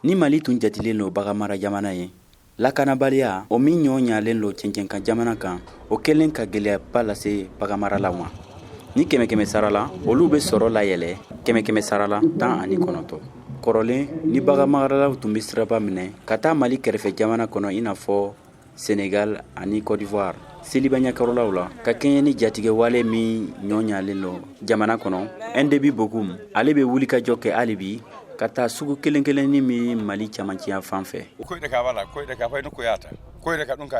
Ni Mali tun jatilen lo baganmara jamana ye, lakanabaliya o min ɲɔ ɲalen lo cɛncɛnkan jamana kan, o kɛlen ka gɛlɛyaba lase baganmaralaw ma. Ni kɛmɛ kɛmɛ sara la, olu bɛ sɔrɔ layɛlɛ kɛmɛ kɛmɛ sara la 19. Kɔrɔlen ni baganmaralaw tun bɛ siraba minɛ ka taa Mali kɛrɛfɛ jamana kɔnɔ, i n'a fɔ Senegal ani Côte d'Ivoire seliba ɲɛkɔrɔlaw la, ka kɛɲɛ ni jatigɛwale min ɲɔ ɲalen lo jamana kɔnɔ. Ndebi Bokum, ale bɛ wulikajɔ kɛ hali bi ka taa sugu kelen kelennin min Mali camancɛya fan fɛ.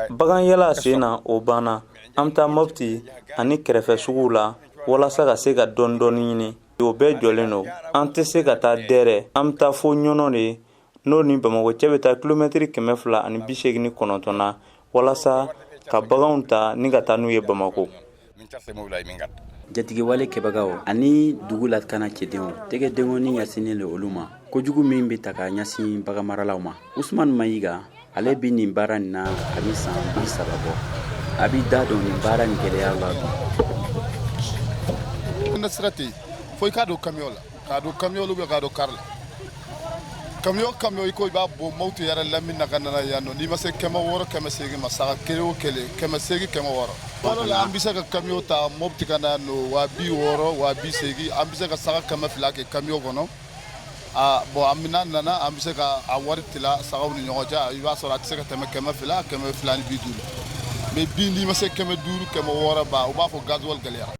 Bagan yala sen na, o banna. An bɛ taa Mopti ani kɛrɛfɛ suguw la walasa ka se ka dɔɔni dɔɔni ɲini. O bɛɛ jɔlen don, an tɛ se ka taa Dɛrɛ. An bɛ taa fo Ɲɔnɔ de, n'o ni Bamakɔ cɛ bɛ taa kilomɛtiri 289 na, walasa ka baganw ta ni ka taa n'u ye Bamakɔ. Jatigɛwale kɛbagaw ani dugu lakana cɛdenw tɛgɛ denkɔni ɲɛsinnen lo olu ma, kojugu min bɛ ta ka ɲɛsin baganmaralaw ma. Usman Mayiga, ale bɛ nin baara nin na a bɛ san 30 bɔ. A b'i da don nin baara nin gɛlɛya la bi. Sira tɛ yen fo i k'a don camion la, k'a don camion la ou bien k'a don car la. Camion camion, i ko i b'a bɔ Mopti yɛrɛ lamini na ka nana yan nɔ, n'i ma se 600, 800 ma, saga kelen o kelen, 800, 600. Fɔlɔ la, an bɛ se ka camion ta Mopti ka na yan nɔ 60 000, 80 000. An bɛ se ka saga 200 kɛ camion kɔnɔ. Aa bon, an bɛna nana, an bɛ se ka a wari tila sagaw ni ɲɔgɔn cɛ. I b'a sɔrɔ a tɛ se ka tɛmɛ 200, 250. Mais bi, n'i ma se 500, 600 ba, u b'a fɔ gasoil gɛlɛyara.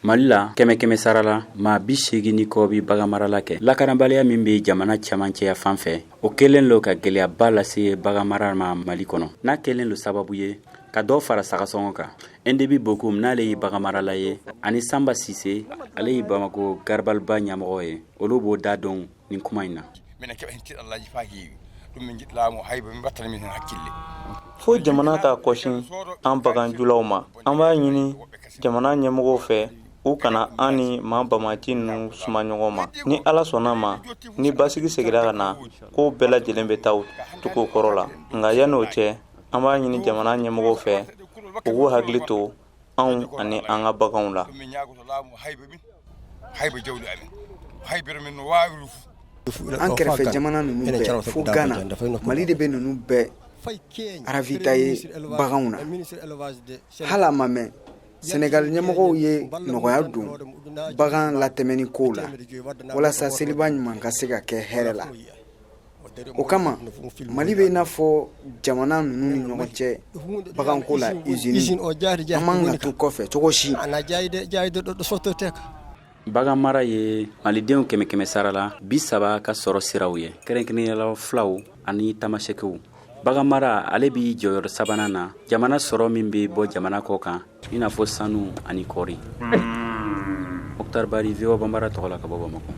Mali la, kɛmɛ kɛmɛ sara la, maa 80 ni kɔ bi baganmarala kɛ. Lakanabaliya min bɛ jamana camancɛya fan fɛ, o kɛlen lo ka gɛlɛyaba lase baganmara ma Mali kɔnɔ, n'a kɛlen lo sababu ye ka dɔ fara sagasɔngɔ kan. Ndebi Bokum, n'ale ye baganmarala ye, ani Sanba Sise, ale ye Bamako garabaliba ɲɛmɔgɔ ye, olu b'o da don nin kuma in na. Fo jamana ka kɔsin an baganjulaw ma. An b'a ɲini jamana ɲɛmɔgɔw fɛ, u kana an ni maa banbaanci ninnu suma ɲɔgɔn ma. Ni Ala sɔnna ma, ni basigi segira ka na, ko bɛɛ lajɛlen bɛ taa cogo kɔrɔ la. Nka yanni o cɛ, an b'a ɲini jamana ɲɛmɔgɔw fɛ, u k'u hakili to anw ani an ka baganw la. An kɛrɛfɛ jamana ninnu bɛɛ fo Ghana, Mali de bɛ ninnu bɛɛ ravitailler baganw na. Hali a ma mɛn, Senegal ɲɛmɔgɔw ye nɔgɔya don bagan latɛmɛni kow la walasa seliba ɲuman ka se ka kɛ hɛrɛ la. O kama, Mali bɛ i n'a fɔ jamana ninnu ni ɲɔgɔn cɛ baganko la usine. An man ka to kɔfɛ cogo si. Bagan mara ye malidenw kɛmɛ kɛmɛ sara la 30 ka sɔrɔ siraw ye, kɛrɛnkɛrɛnnenya la fulaw ani tamasɛkiw. Bagan mara, ale bɛ jɔyɔrɔ sabanan na jamana sɔrɔ min bɛ bɔ jamana kɔ kan, i n'a fɔ sanu ani kɔɔri. Moctar Barry, VOA Bambara tɔgɔ la ka bɔ Bamakɔ.